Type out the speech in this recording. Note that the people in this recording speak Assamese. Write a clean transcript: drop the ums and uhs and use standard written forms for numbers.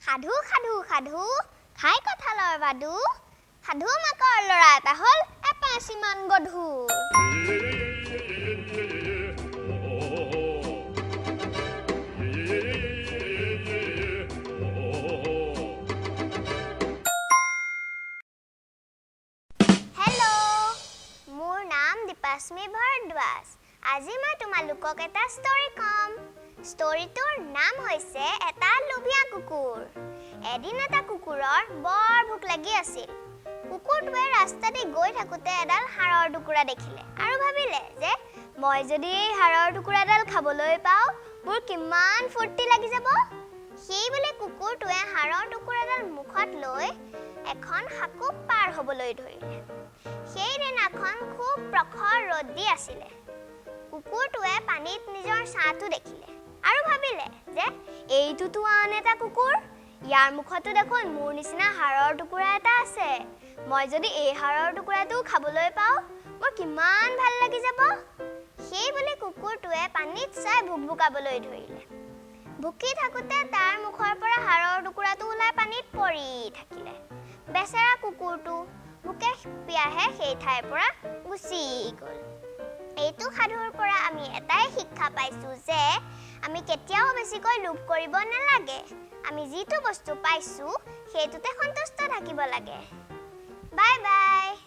সাধু সাধু সাধু খাই কঁঠালৰ বাদু, সাধু মাকৰ ল'ৰা এটা হ'ল এপাচিমান গধুৰ। হেল্ল', মোৰ নাম দীপাস্মী ভৰদ্বাজ। আজি মই তোমালোকক এটা ষ্টৰী ক'ম। ষ্টৰীটোৰ নাম হৈছে এটা লোভীয়া কুকুৰ। এদিন এটা কুকুৰৰ বৰ ভোক লাগি আছিল। কুকুৰটোৱে ৰাস্তাদি গৈ থাকোঁতে এডাল হাড়ৰ টুকুৰা দেখিলে আৰু ভাবিলে যে মই যদি এই হাড়ৰ টুকুৰাডাল খাবলৈ পাওঁ, মোৰ কিমান ফূৰ্তি লাগি যাব। সেইবুলি কুকুৰটোৱে হাড়ৰ টুকুৰাডাল মুখত লৈ এখন সাঁকো পাৰ হ'বলৈ ধৰিলে। সেইদিনাখন খুব প্ৰখৰ ৰ'দ দি আছিলে। কুকুৰটোৱে পানীত নিজৰ ছাঁটো দেখিলে আৰু ভাবিলে যে এইটোতো আন এটা কুকুৰ, ইয়াৰ মুখতো দেখোন মোৰ নিচিনা হাড়ৰ টুকুৰা এটা আছে। মই যদি এই হাড়ৰ টুকুৰাটো খাবলৈ পাওঁ, মোৰ কিমান ভাল লাগি যাব। সেইবুলি কুকুৰটোৱে পানীত চাই ভুকভুকাবলৈ ধৰিলে। ভুকি থাকোঁতে তাৰ মুখৰ পৰা হাড়ৰ টুকুৰাটো ওলাই পানীত পৰি থাকিলে। বেচেৰা কুকুৰটো ভোকে পিয়াহে সেই ঠাইৰ পৰা গুচি গ'ল। এইটো সাধুৰ পৰা আমি এটাই শিক্ষা পাইছোঁ যে আমি কেতিয়াও বেছিকৈ লোভ কৰিব নালাগে। আমি যিটো বস্তু পাইছোঁ, সেইটোতে সন্তুষ্ট থাকিব লাগে। Bye bye.